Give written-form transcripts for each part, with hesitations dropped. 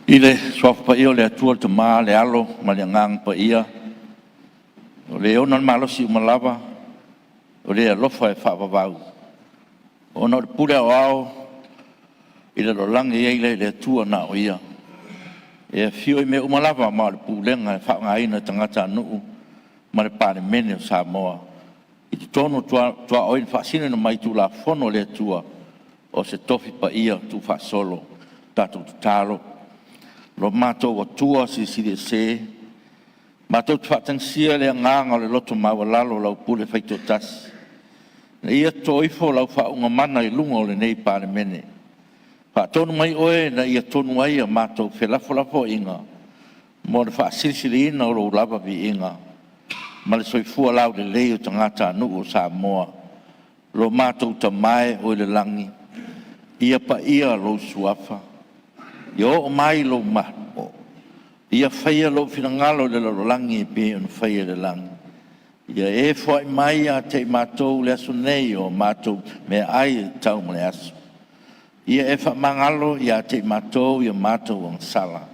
I le Suafa Paia o le Atua le Tama, le Alo ma le Agaga Paia, o Le ona le malosi uma lava, o Le alofa e faavavau, ona o le pule aoao i le lalolagi e i ai lea i le Atua na o Ia, e afio i mea uma lava ma o le pulega e faaaogaina e tagatanuu ma le Palemene o Samoa i totonu o tuaoi na faasino mai i Tulafono a le Atua o se Tofi Paia Tuufaasolo. Tatou tatalo, Lo matou Atua Silisili Ese, matou te faatagisia le agaga o le loto maualalo i lau pule faitoatasi, ina ia toto ifo lau faauuga mana i luga o lenei Palemene. Faatonu mai Oe ina ia tonu ai a matou felafolafoaiga mo le faasilisiliina o Lou lava viiga ma le soifua laulelei o tagatanuu o Samoa. Lo matou Tama e oi le lagi, ia paia Lou Suafa, ia oo mai Lou Malo, ia faia Lou finagalo i le lalolagi e pei ona faia i le lagi. Ia e foai mai ia te i matou i le aso nei o a matou meaai e tatau mo le aso. Ia e faamagalo ia te i matou i a matou agasala,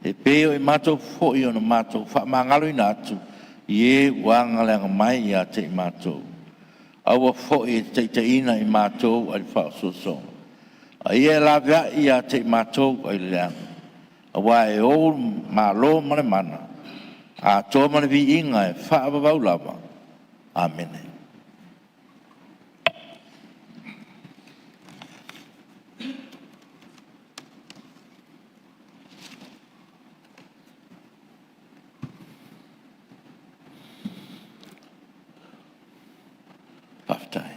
e pei o i matou foi ona matou faamagaloina atu i e ua aga mai ia te i matou. Aua foi e te taitaiina i matou ae le faaosoosoga, a ia e laveai ia te i matou ai le leaga. Aua e Ou le Malo ma le Mana, atoa ma le Viiga e faavavau lava. Amene. Faafetai.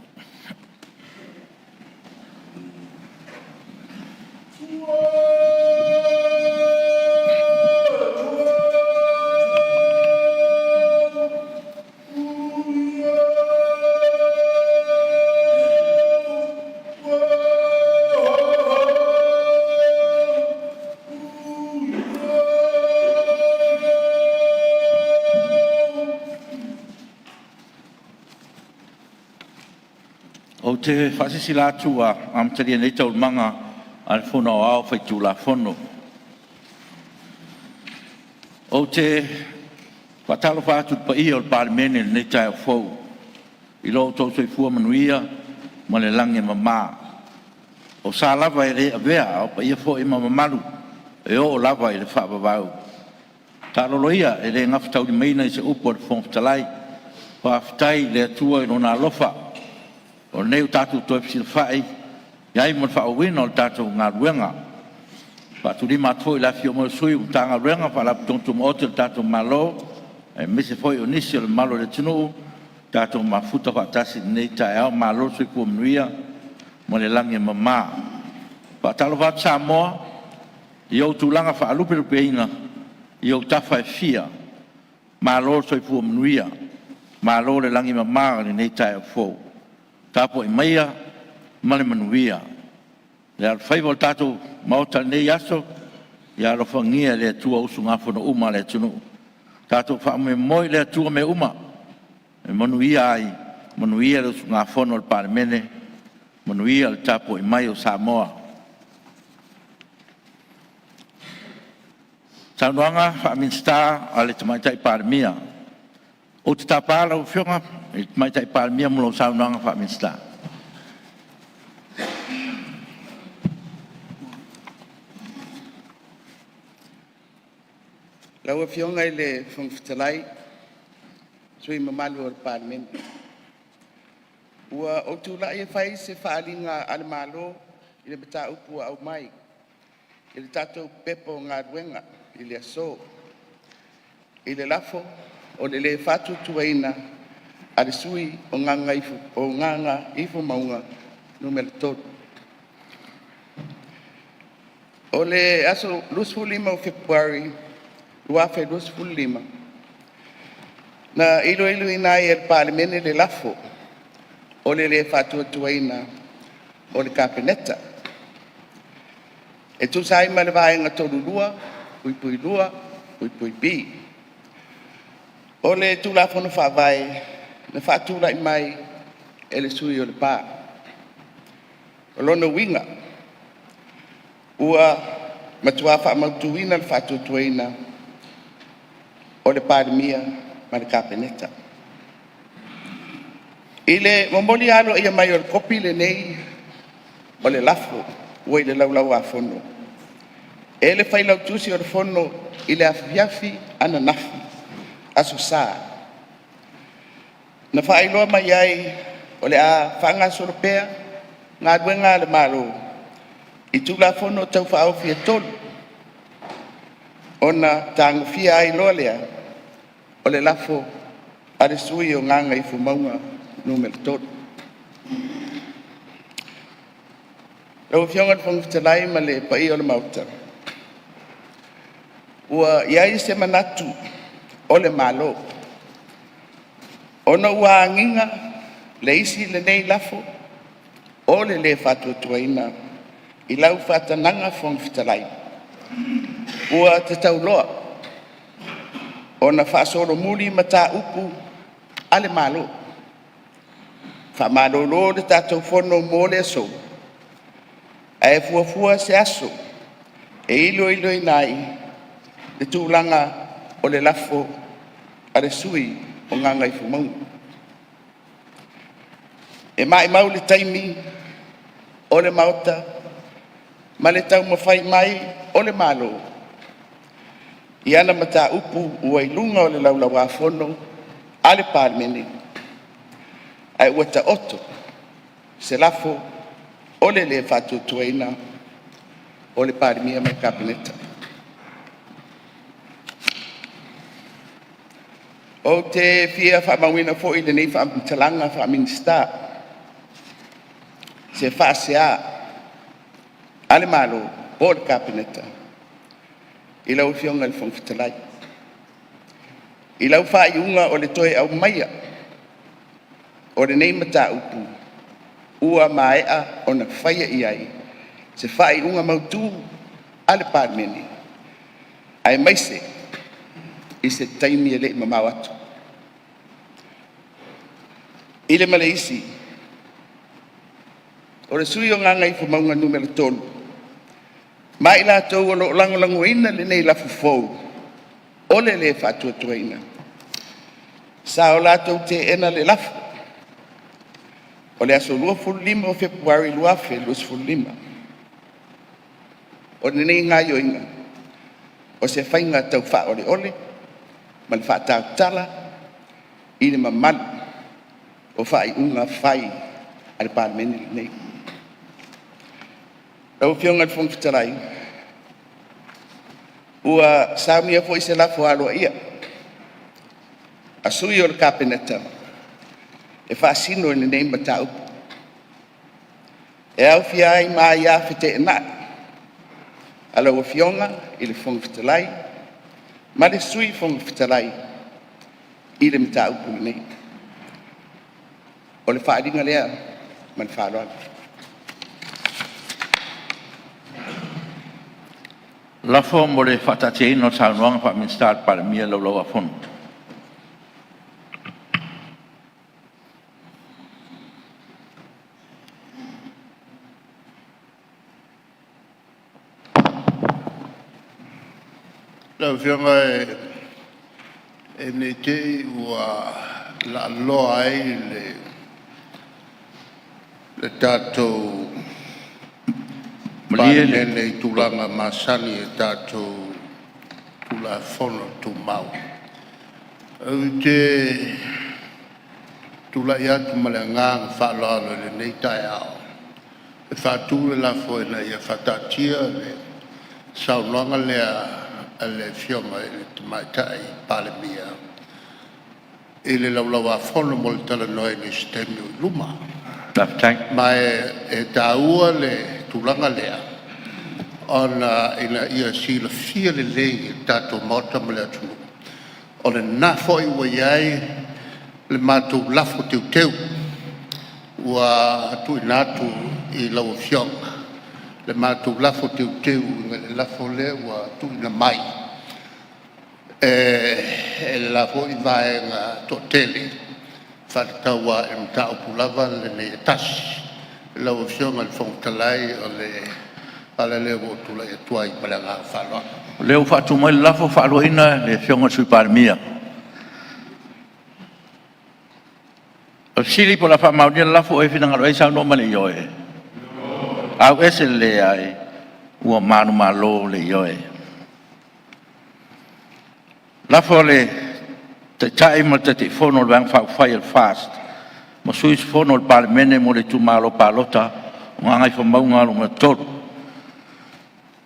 Ou te faasilasila atu ua amatalia nei Taualumaga a le Fono Aoao Faitulafono. Ou te faatalofa atu i le paia o le Palemene i lenei taeao fou i lo outou soifua manuia ma le lagi e mama. O sa lava e le avea, a o paia foi ma mamalu e oo lava i le faavavau. Taalolo ia e le gafataulimaina i se upu a le Fofoga Fetalai. Faafetai i le Atua i Lona alofa o lenei ua tatou toe fesilafai ai mo le faaauauina o le tatou galuega. E faatulima atu foi i le afifio mai o sui o Matagaluega ma Faalapotopotoga Tumaoti a le tatou Malo aemaise foi o nisi o le mamalu o le atunuu ua tatou mafuta faatasi i lenei taeao. Malo le soifua manuia ma le lagi e mama. E faatalofa atu Samoa i ou tulaga faalupelupeina i ou tafa e fia, malo le soifua manuia, malo le lagi e mama i lenei taeao fou. Tapuai maia ma le manuia. Le alofaiva o le tatou Maota i lenei aso, ia alofagia e le Atua usugafono uma a le atunuu. Tatou faamoemoe i le Atua mea uma e manuia ai, manuia le usugafono a le Palemene, manuia le tapuai mai o Samoa. Saunoaga Faa-Minisita a le Tamaitai Palemia. Ou te tapa lau Afioga i le Tamaitai Palemia mo lau saunoaga Faa-Minisita. Lau Afioga i le Fofoga Fetalai ma sui usufono mamalu o le Palemene, ua ou tulai e fai se faaaliga a le Malo i le mataupu ua aumai i le tatou Pepa o Galuega i le aso, i le lafo o le lē Faatuatuaina o le sui usufono mo Gagaifomauga 3. O le aso 25 o Fepuari 2025, na iloiloina ai e le Palemene le lafo o le lē Faatuatuaina o le Kapeneta e tusa ai ma le Vaega 32 (2)(b) o le Tulafono Faavae na faatulai mai e le sui usufono o Lepa. O lona uiga, ua matua faamautuina le faatuatuaina o le Palemia ma le Kapeneta. I le momolia aloaia mai o le kopi lenei o le lafo ua i le Laulau a Fono e le Failautusi o le Fono i le afiafi ananafi, aso Sa, na faailoa mai ai o le a faagasolo pea galuega a le Malo i Tulafono Tau Faaofi e 3, ona tagofia ai loa lea o le lafo a le sui usufono o Gagaifomauga Nu.3. Lau Afioga i le Fofoga Fetalai ma le paia o le Maota, ua i ai se manatu o le Malo, ona ua agiga le isi lenei lafo o le le faatuatuaina i lau faatagaga Fofoga Fetalai, ua tatau loa ona faasolomuli mataupu a le Malo, faamalolo le tatou Fono mo le aso, ae fuafua se aso e iloiloina ai le tulaga o le lafo a le sui usufono o Gagaifomauga. E maumau le taimi o le Maota ma le taumafai mai o le Malo i ana mataupu ua i luga o le Laulau-a-Fono a le Palemene, ae ua taoto se lafo o le le faatuatuaina o le Palemia ma le Kapeneta. Ou te fia faamauina foi i lenei faamatalaga faa-Minisita se faasea a le Malo po o le Kapeneta i lau Afioga i le Fofoga Fetalai, i lau faaiuga o le toe aumaia o lenei mataupu ua maea ona faia i ai se faaiuga mautu a le Palemene, aemaise i se taimi e le i mamao atu. I le ma le isi, o le sui usufono o Gagaifomauga Nu.3 ma i latou o lo o lagolagoina lenei lafo fou o le le faatuatuaina, sa o latou teena le lafo o le aso 25 o Fepuari 2025. O lenei gaoioiga, o se faiga taufaaoleole ma le faatautala i le mamalu o faaiuga fai a le Palemene lenei. Lau Afioga i le Fofoga Fetalai, ua saunia foi se lafo aloaia a sui o le Kapeneta e faasino i lenei mataupu, e aofia ai ma aia feteenai a lau Afioga i le Fofoga Fetalai ma le Sui Fofoga Fetalai i le mataupu lenei. O le faaaliga lea ma le faaaloalo. Lafo mo le faataatiaina o Saunoaga Faa-Minisita a le Palemia i le Laulau a Fono. Lau Afioga ne i te i ua laaloa ai le tatou Malie le Palemene i tulaga masani i tatou Tulafono Tumau, ou te tulai atu ma le agaga faaaloalo i lenei taeao e faatu le lafo, Ina ia faataatia le saunoaga lea a le Afioga i le Tamaitai Palemia i le Laulau a Fono mo le talanoaina i se taimi o i luma. Faafetai. Ma e taua le tulaga lea ona ina ia silafia lelei e le tatou Maota ma le atunuu, o lena foi ua i ai le matou lafo teuteu ua tuuina atu i lau Afioga, le matou lafo teuteu e uiga i le lafo lea ua tuuina mai e le la foi Vaega toatele, e faatatau lava i le mataupu lava lenei e tasi. Lau Afioga i le Fofoga Fetalai, o le ala lea ua ou tulai atu ai ma le agaga faaaloalo. O lea ua faatu mai le lafo, Ia faaluaina le Afioga i le Sui Palemia. O le fesili po o le a faamaonia le lafo, o ai e finagalo i ai saunoa mai i le ioe. Leai. Ua manumalo le Ioe. Lafo a le Taitai ma le Taitaifono o le Vaega Faaupufai a le FAST ma sui usufono o le Palemene mo le Itumalo Palota o Gagaifomauga Nu.3.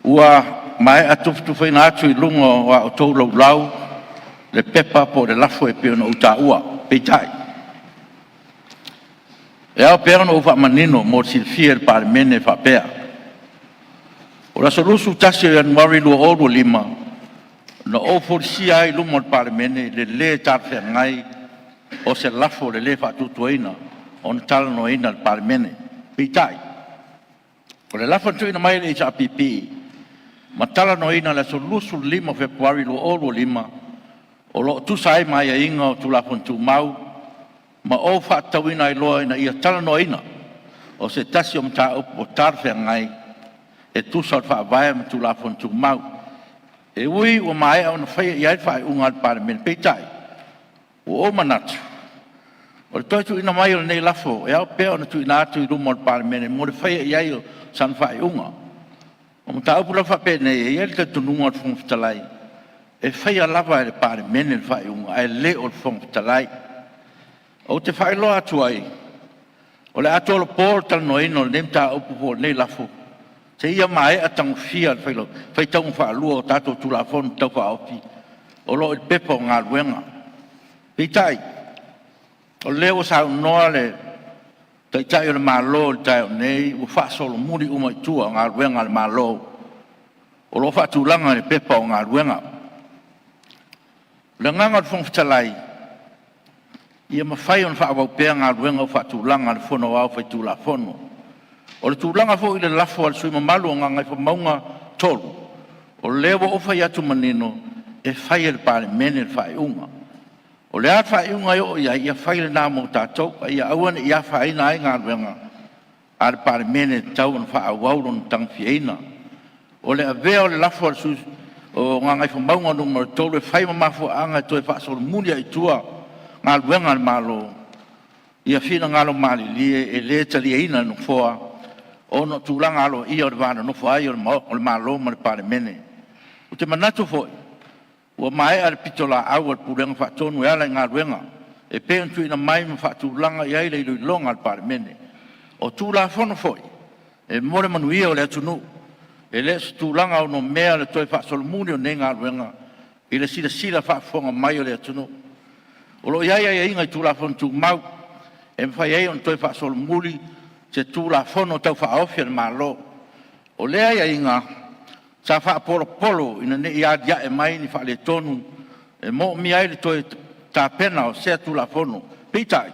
Ua maea tufatufaina atu i luga o a outou laulau le pepa po o le lafo e pei ona ou taua. Peitai, e ao pea ona ou faamanino mo le silafia e le Palemene e faapea, o le aso 21 o Ianuari 2025, na ou folasia ai i luma o le Palemene le lē talafeagai o se lafo i le lē faatuatuaina ona talanoaina e le Palemene. Peitai, o le lafo na tuuina mai e le HRPP ma talanoaina i le aso 25 o Fepuari 2025, o lo o tusa ai ma aiaiga o Tulafono Tumau, ma ou faatatauina ai loa ina ia talanoaina o se tasi o mataupu ua talafeagai e tusa o le Faavae ma Tulafono Tumau. E ui ua maea ona faia i ai le faaiuga a le Palemene, peitai ua ou manatu, o le toe tuuina mai o lenei lafo e ao pea ona tuuina atu i luma o le Palemene mo le faia i ai o sana faaiuga. O mataupu lava faapenei, e i ai le talitonuga o le Fofoga Fetalai, e faia lava e le Palemene le faaiuga ae le o le Fofoga Fetalai. Ou te faailoa atu ai, o le a tolopo le talanoaina o lenei mataupu po o lenei lafo seia maea tagofia le faitauga faalua o tatou Tulafono Tau Faaofi o lo o i le Pepa o Galuega. Peitai, o lea ua saunoa le Taitai o le Malo i le taeao nei ua faasolomuli uma i tua galuega a le Malo o lo o faatulaga i le Pepa o Galuega. O le agaga o le Fofoga Fetalai, ia mafai ona faaauau pea galuega ua faatulaga a le Fono Aoao Faitulafono. O le tulaga foi i le lafo a le sui usufono mamalu o Gagaifomauga 3, o lea ua ou fai atu manino, e fai e le Palemene le faaiuga. O le a le faaiuga e oo i ai, ia fai lena mo tatou, a ia aua ne i afaina ai galuega a le Palemene e tatau ona faaauau lona tagofiaina. O le avea o le lafo a le sui usufono o Gagaifomauga 3 e fai ma mafuaaga e toe faasolomuli ai i tua galuega a le Malo, ia finagalo malilie e le taliaina e le Nofoa ona o tulaga aloaia o le va nonofo ai o le Malo ma le Palemene. Ou te manatu foi ua maea le pitolaau a le Pulega Faatonu e ala i galuega e pei ona tuuina mai ma faatulaga i ai le iloiloga a le Palemene. O Tulafono foi e mo le manuia o le atunuu. E le o se tulaga onomea le toe faasolomuli o nei galuega i le silasila faafofoga mai a le atunuu. O lo o i ai aiaiga i Tulafono Tumau e mafai ai ona toe faasolomuli se Tulafono Tau Faaofi a le Malo. O lea aiaiga sa faapolopolo ina ne i alia'e mai ni faaletonu e moomia ai le toe tapena o sea Tulafono. Peitai,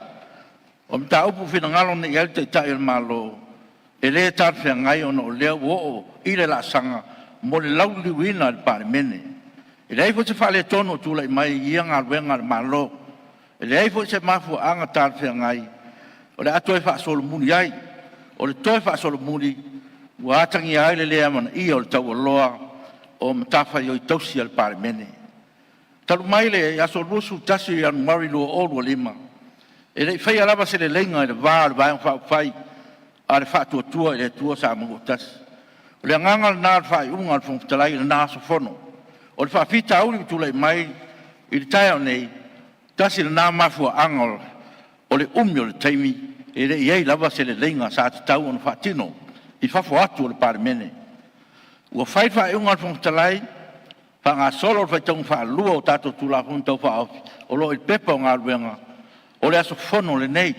o le mataupu ua finagalo nei i ai le Taitai o le Malo, e le talafeagai ona o lea ua oo i le laasaga mo le lauliliuina e le Palemene. E leai foi se faaletonu o tulai mai i ia galuega a le Malo. E leai foi se mafuaaga talafeagai o le a toe faasolomuli ai. O le toe faasolomuli ua atagia ai le le amanaia o le taualoa o matafaioi tausi a le Palemene. Talu mai le aso 21 o Ianuari 2025, e le i faia lava se leleiga i le va o le Vaega Faaupufai a le Faatuatua i le Atua Samoa ua Tasi. O le agaga lena o le faaiuga a le Fofoga Fetalai i lena aso Fono. O le faafitauli ua tulai mai i le taeao nei, tasi lena mafuaaga o le umi o le taimi e le i i ai lava se leleiga sa tatau ona faatino i fafo atu o le Palemene. Ua fai le faaiuga a le Fofoga Fetalai, faagasolo le faitauga faalua o tatou Tulafono Tau Faaofi o lo o i le Pepa o Galuega o le aso Fono lenei.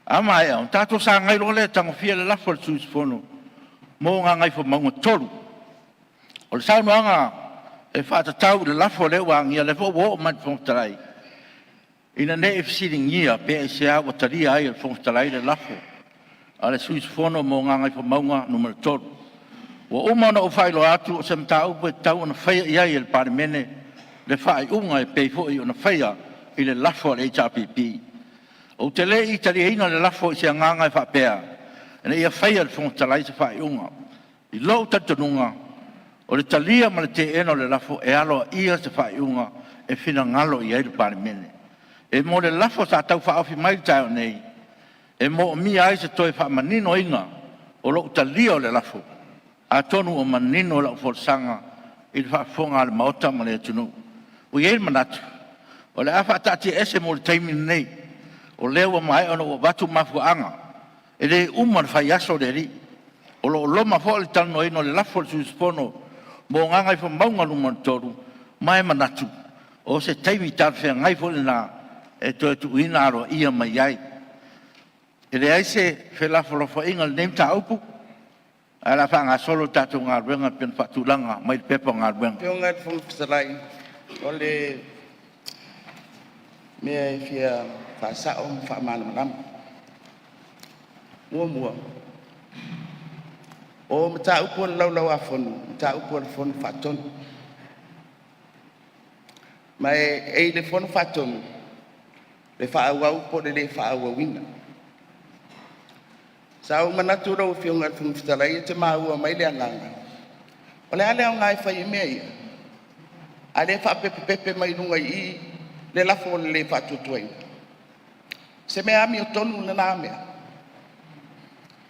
A maea ona tatou sagai loa lea e tagofia le lafo a le sui usufono mo Gagaifomauga 3. O le saunoaga e faatatau i le lafo lea ua agia, lea foi ua oo mai i le Fofoga Fetalai, ina ne i fesiligia pe aisea ua talia ai e le Fofoga Fetalai le lafo a le sui usufono mo Gagaifomauga 3. Ua uma ona ou faailoa atu, o se mataupu e tatau ona faia i ai e le Palemene le faaiuga e pei foi ona faia i le lafo a le HRPP. Ou te le i taliaina le lafo i se agaga e faapea, ina ia faia e le Fofoga Fetalai se faaiuga. I lou talitonuga, o le talia ma le teena o le lafo, e aloaia se faaiuga e finagalo i ai le Palemene. E mo le lafo sa tau faaofi mai i le taeao nei, e moomia ai se toe faamaninoina o lou talia o le lafo. Atonu ua manino lau folasaga i le faafofoga a le Maota ma le atunuu. Ua i ai le manatu, o le a faataatiaese mo le taimi lenei, o lea ua maea ona ou avatu mafuaaga. E le uma le faiaso le alii. O lo o loma foi le talanoaina o le lafo a le sui usufono mo Gagaifomauga 3, ma e manatu o se taimi talafeagai foi lena e toe tuuina aloaia mai ai. E leai se felafolafoaiga i lenei mataupu, ae o le a faagasolo le tatou galuega e pei ona faatulaga mai le Pepa o Galuega. Lau Afioga i le Fofoga Fetalai, o le mea e fia faasao ma faamalamalama. Muamua, o mataupu a le Laulau-a-Fono, o mataupu a le Fono Faatonu. Ma e i le Fono Faatonu le faaauau po o le le faaauauina. Sa ou manatu lau Afioga i le Fofoga Fetalai e te maua mai le agaga, o le a le aoga e fai ai mea ia, a o lea e faapepepepe mai luga i i le lafo o le le faatuatuaina? O se mea amiotonu lena mea?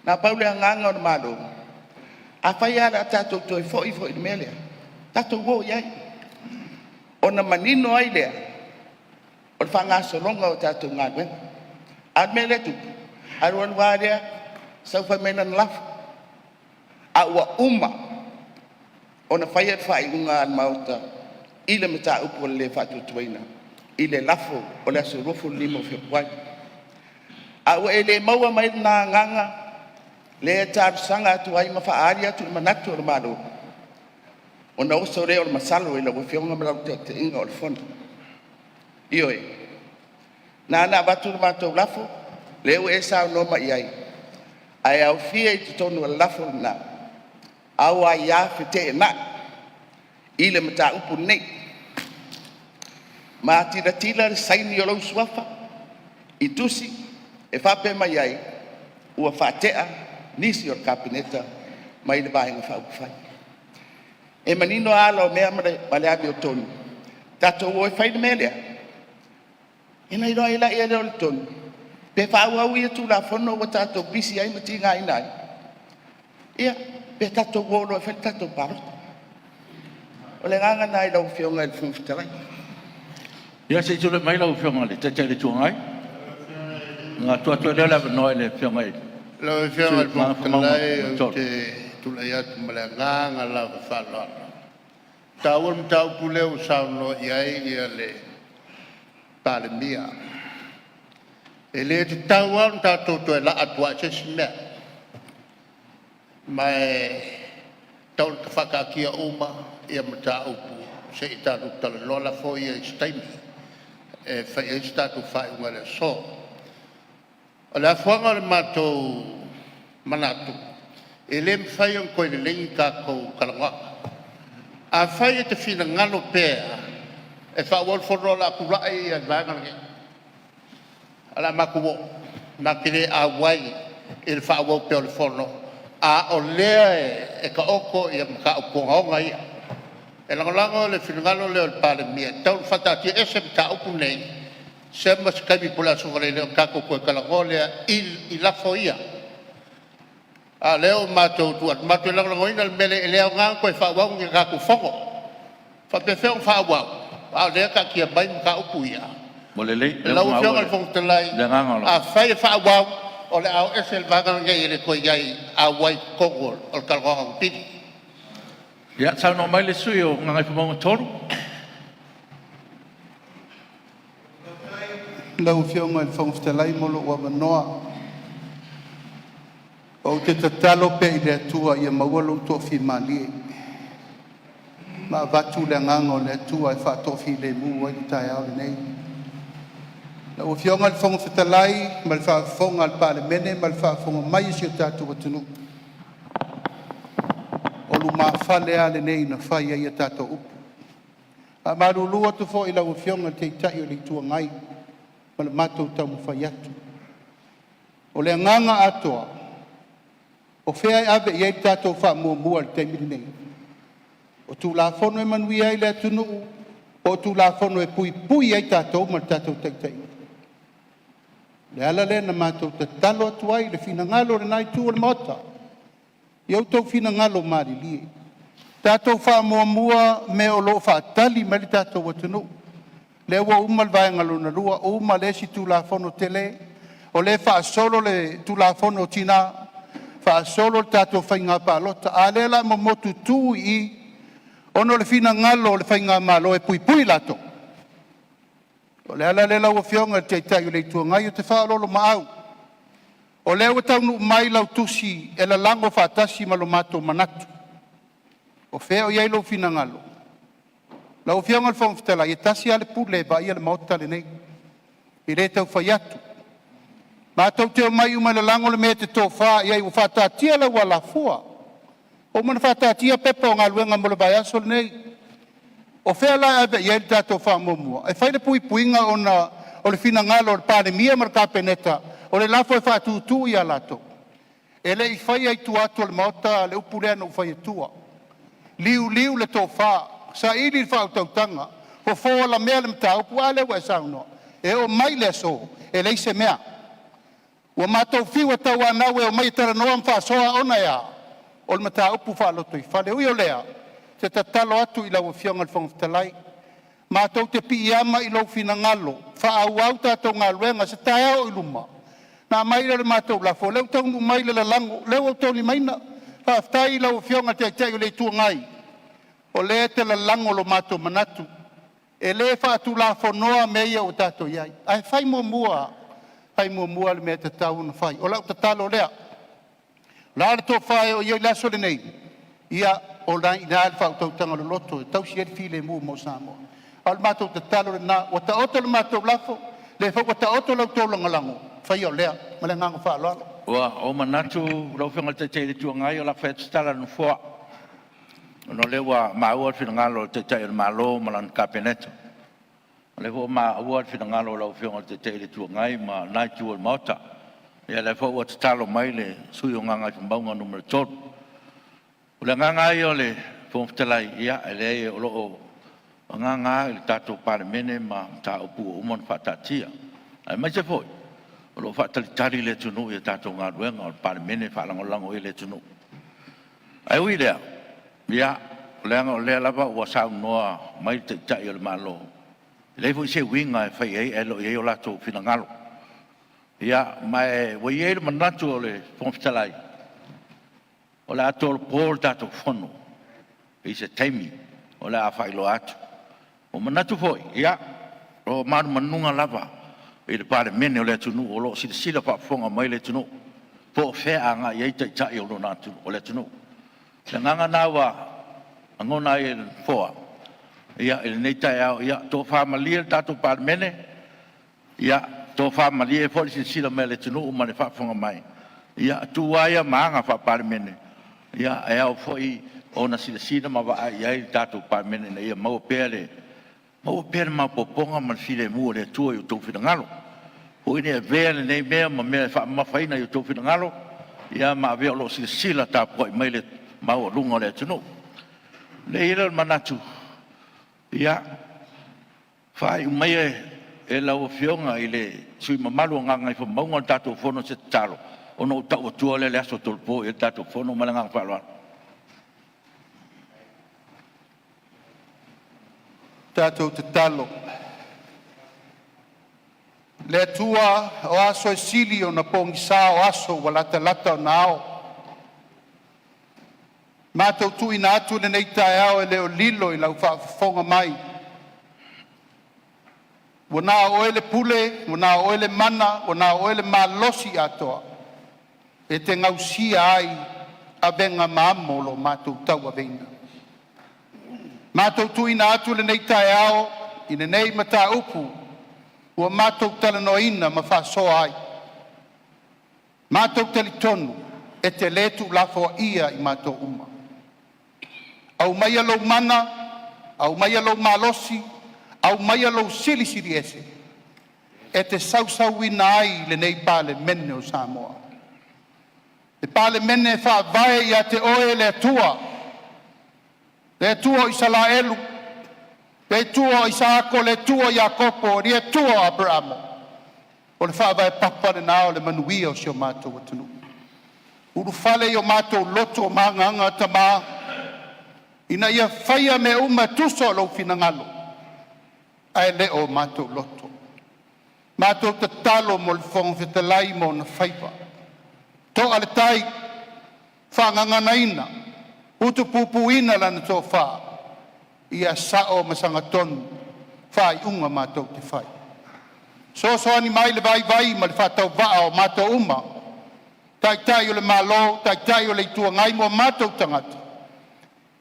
Na pau le agaga o le Malo, afai lava o le a tatou toe foi foi i le mea lea, tatou o i ai, ona manino ai lea o le faagasologa o tatou galuega. A o le mea lea e tupu, e alu alu lava lea sau fai mai lana lafo, a ua uma ona faia le faaiuga a le Maota i le mataupu o le le faatuatuaina i le lafo o le aso 25 o Fepuari. A ua e le maua mai lena agaga lea e talosaga atu ai ma faaali atu le manatu o le Malo, ona oso lea o le masalo i lau Afioga ma lau taitaiga o le Fono. Ioe, na ala ona avatu le matou lafo, lea ua e saunoa mai i ai, ae aofia i totonu o le lafo lena au aia feteenai i le mataupu lenei. Ma tilotilo le saini o lou suafa i tusi e faapea mai ai, ua faatea nisi o le Kapeneta mai le Vaega Faaupufai. E manino lava ala o mea ma le amiotonu, tatou o e fai le mea lea, ona iloa ai lea o le tonu pe faaauau ia Tulafono ua tatou pisi ai ma tigaina ai, ia, pe tatou o loa e fai le tatou palota. O le agaga lena i lau Afioga i le Fofoga Fetalai. Ia se i tulai mai lau Afioga i le Taitai o le Itu Agai. Ona tuu atu ai lea o le avanoa i le Afioga i le Lau sui Afioga i le usufono Fofoga mo Gagaifomauga Fetalai, ou 3. te tulai atu ma le agaga lava faaaloalo. E taua le mataupu lea ua saunoa i ai le Palemia. E le tatau lava ona tatou toe laa atu i se isi mea. Ma e tatau ona faataatia uma mataupu se i tatou talanoa lafo ia i se taimi e fai ai se tatou faaiuga i le aso. O le afuaga o le matou manatu, e le mafai ona toe lelei ni tatou talanoaga. Afai e te finagalo pea e faaauau le fono, o le a tulai le Vaega lenei, o le a matou o matou te le auai i le faaauau pea o le fono a o lea e taoto mataupu ogaoga ia. E lagolago le finagalo lea o le Palemia, e tatau ona faataatiaese mataupu nei seia ma se taimi po o le aso Faraile ona tatou toe talanoa lea i lafo ia. A o lea ua matou tu atu matou te lagolagoina le mea lea, e le aoga ona toe faaauau ni a tatou fono. E faapefea ona faaauau a o lea e taatia mai mataupu ia? Ua lelei, o lea ua Lau maua Afioga i le Fofoga Fetalai, le agaga o le... afai e faaauau, o le a o ese le vaega lenei e le toe i ai auai i totonu o le talanoaga o le pili. Ia, saunoa mai le sui usufono mo Gagaifomauga 3. Lau Afioga i le Fofoga Fetalai mo lou avanoa. Ou te tatalo pea i le Atua ia maua lou toafimalie ma avatu le agaga o le Atua e faatoafilemu ai le taeao lenei. Lau Afioga i le Fofoga Fetalai ma le faafofoga a le Palemene ma le faafofoga mai a si o tatou atunuu, o lumafale lava lenei na fai ai a tatou upu. E faamalulu atu foi i lau Afioga i le Taitai o le Itu Agai ma le matou taumafai atu. O le agaga atoa, O fea e ave i ai le tatou faamuamua i le taimi lenei? O Tulafono e manuia ai le atunuu po o Tulafono e puipui ai tatou ma le tatou taitaiga? O le ala lea na matou tatalo atu ai i le finagalo o lena itu o le Maota, ia outou finagalo malilie, tatou faamuamua mea o lo o faatali mai le tatou atunuu. Lea ua uma le vaega lona lua, uma le isi Tulafono tele, o lea e faasolo le Tulafono o Tina, faasolo le tatou Faiga Palota, a o lea o le a momotutu i i ona o le finagalo o le faigamalo e puipui latou. O le ala lea lau Afioga i le Taitai o le Itu Agai, ou te faaoloolomaau, o lea ua taunuu mai lau tusi e lalago faatasi ma lo matou manatu. O fea o i ai lou finagalo? Lau Afioga i le Fofoga Fetalai, e tasi lava le pule e vaaia le Maota lenei. E le tau fai atu, matou te omai uma e lalago le mea e te tofa i ai ua faataatia lau alafua, ua uma ona faataatia Pepa o Galuega mo le vaiaso lenei. O fea la e ave i ai le tatou faamuamua? E fai le puipuiga ona o le finagalo o le Palemia ma le Kapeneta, o le lafo e faatutu ia latou. E le i faia i tua atu o le Maota le upu lea na ou fai atua, liuliu le tofa, saili le faautautaga, fofo alamea le mataupu. A lea ua e saunoa. E oo mai i le aso, e leai se mea. Ua matou fiu e tauanau e omai e talanoa ma faasoa, ona e a? O le mataupu faalotoifale. E ui o lea, ou te tatalo atu i lau Afioga i le Fofoga Fetalai, matou te piiama i lou finagalo faaauau tatou galuega. Se taeao oi luma ona aumai lea o le matou lafo, o lea ua taunuu mai le lalago, o lea ua ou taulimaina. Faafetai i lau Afioga i le Taitai o le Itu Agai, o lea e te lalago lo matou manatu. E le faatulafonoa mea ia ua tatou i ai, ae fai muamua, fai muamua le mea e tatau ona fai. O lau tatalo lea, o le a le tofa e oo i ai le aso lenei, ia o lena e i ina le faautautaga loloto e tausi ai le filemu mo Samoa. A o le matou tatalo lena, ua taoto le matou lafo, o lea foi ua taoto la outou lagolago, faia o lea. Ma le agaga faaaloalo. Ua ou manatu lau Afioga i le Taitai o le Itu Agai o le a fai atu se tala a le Nofoa, ona o lea ua maua le finagalo o le Taitai o le Malo ma lana Kapeneta. O lea foi ua maua le finagalo o lau Afioga i le Taitai o le Itu Agai ma lena Itu o le Maota. Ia o lea foi ua tatalo mai le sui usufono mo Gagaifomauga 3. O le agaga lava ia o le Fofoga Fetalai, e leai o lo o agaga lava i le tatou Palemene ma mataupu ua uma ona faataatia, aemaise foi o lo o faatalitali le atunuu i a tatou galuega, o le Palemene e faalagolago i ai le atunuu. Ae ui i lea, ia, leaga o lea lava ua saunoa mai le Taitai o le Malo, e leai foi se uiga e fai ai ae le o i ai o latou finagalo. Ia, ma ua i ai le manatu o le Fofoga Fetalai, o le a tolopo le tatou Fono i se taimi o le a faailoa atu. Ua manatu foi, ia, o manumanuga lava i le Palemene o le atunuu o lo o silasila faafofoga mai le atunuu po o fea e agai i ai Taitai o le atunuu. O le agaga lena ua lagona ai e le Nofoa i lenei taeao, ia tofa malie le tatou Palemene, ia tofa malie foi le silasila mai a le atunuu ma le faafofoga mai. Ia o tu lava ia ma aga faa-Palemene, e ao foi ona silasila ma vaai i ai le tatou Palemene ina ia maua pea le maopoopoga ma le filemu o le Atua i o outou finagalo. Aua foi ne i avea lenei mea ma mea e faamamafaina i outou finagalo, ia ma avea o lo o silasila tapuai mai le maualuga o le atunuu. Ona i ai lea o le manatu, ia, faaiu maia e lau Afioga i le sui usufono mamalu mo Gagaifomauga le tatou Fono i se tatalo, ona ou tau atua lea o le aso e tolopo i ai le tatou Fono. Ma le agaga faaaloalo. Tatou tatalo. Le Atua, o aso e sili ona pogisa, o aso ua latalata ona ao. Matou tuuina atu lenei taeao e le o lilo i lau faafofoga mai, ua na o oe le pule, ua na o oe le mana, ua na o oe le malosi atoa e te gausia ai avega ma amo o lo matou tauaveina. Matou tuuina atu lenei taeao i lenei mataupu ua matou talanoaina ma faasoa ai, matou te talitonu e te le tuulafoaia i matou uma. Aumaia lou mana, aumaia lou malosi, aumaia lou Silisili Ese e te sausuina ai lenei Palemene o Samoa. Le Palemene e faavae ia te Oe le Atua, le Atua o Isaraelu, le Atua o Isaako, le Atua o Iakopo, le Atua o Aperamo. O le faavae papa lena o le manuia o si o matou atunuu. Ulufale i o matou loto ma agaga Tama ina ia faia mea uma e tusa o Lou finagalo ae le o matou loto. Matou tatalo mo le Fofoga Fetalai ma ona faiva, to'a le tai, faagaganaina, utupupuina lana tofa, ia sao ma sagatonu faaiuga matou te fai. Fesoasoani mai i le vaivai ma le faatauvaa o matou uma, Taitai o le Malo, Taitai o le Itu Agai ma o matou tagata,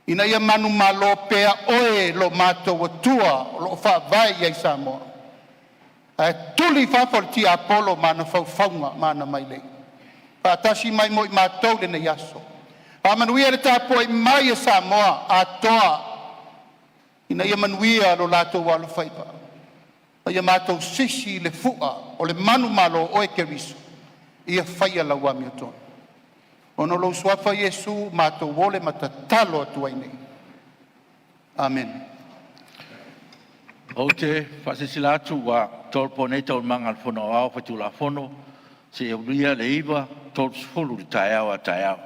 ina ia manumalo pea Oe lo matou Atua o lo o faavae i ai Samoa, ae tuli i fafo le tiapolo ma ana faufauga ma ana mailei. Faatasi mai ma i matou i lenei aso. Faamanuia le tapuai mai a Samoa atoa ina ia manuia lo latou alofaiva, a ia matou sisi le fua o le manumalo o Oe Keriso, ia faia lau amiotonu. Ona o lou suafa Iesu matou ole ma tatalo atu ai nei. Amene. Ou te faasilasila atu ua tolopo nei Taualumaga a le Fono Aoao Faitulafono seia aulia le 9:30 i le taeao a taeao.